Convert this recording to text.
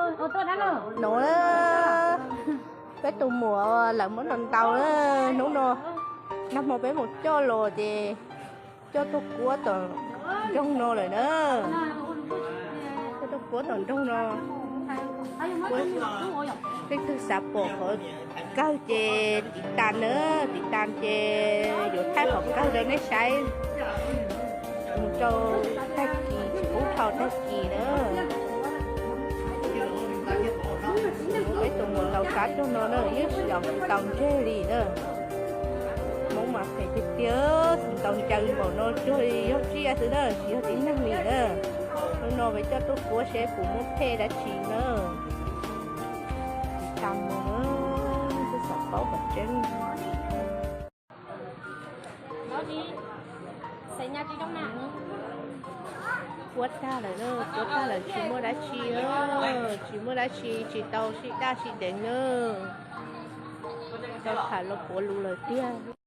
Nuv, peb tus muam lawv muab ntaus ntaus na, hnub no nag hmo peb mus coj los ces coj tuaj kuab tom nroog no lawm na. Coj tuaj kuab tom nroog no. Leej twg xav pom qhov kawg ces tiv tas na, tiv tas ces yuav thaij qhov kawg rau nej saib mus rau tag kis, tsis pub dhau tag kis na. Peb tus muam ntaus sab rau no na, yeej tsis ntaus ntseg li na. Hmoob mas phem tiag tiag, ntaus ncaws npaum no tsuag li yog tsiaj xwb na, tsis yog tib neeg li na. Hnub no peb coj tuaj kuab seb puas muaj phej dab tsi na. Tiv tas mus na, twb xav paub qhov tseeb. Kuab tag lawm na, kuab tag lawm tsis muaj dab tsi, tsis muaj dab tsi, tsis tau sib daj sib deev na. Tau tham los puav lus lawm tiag.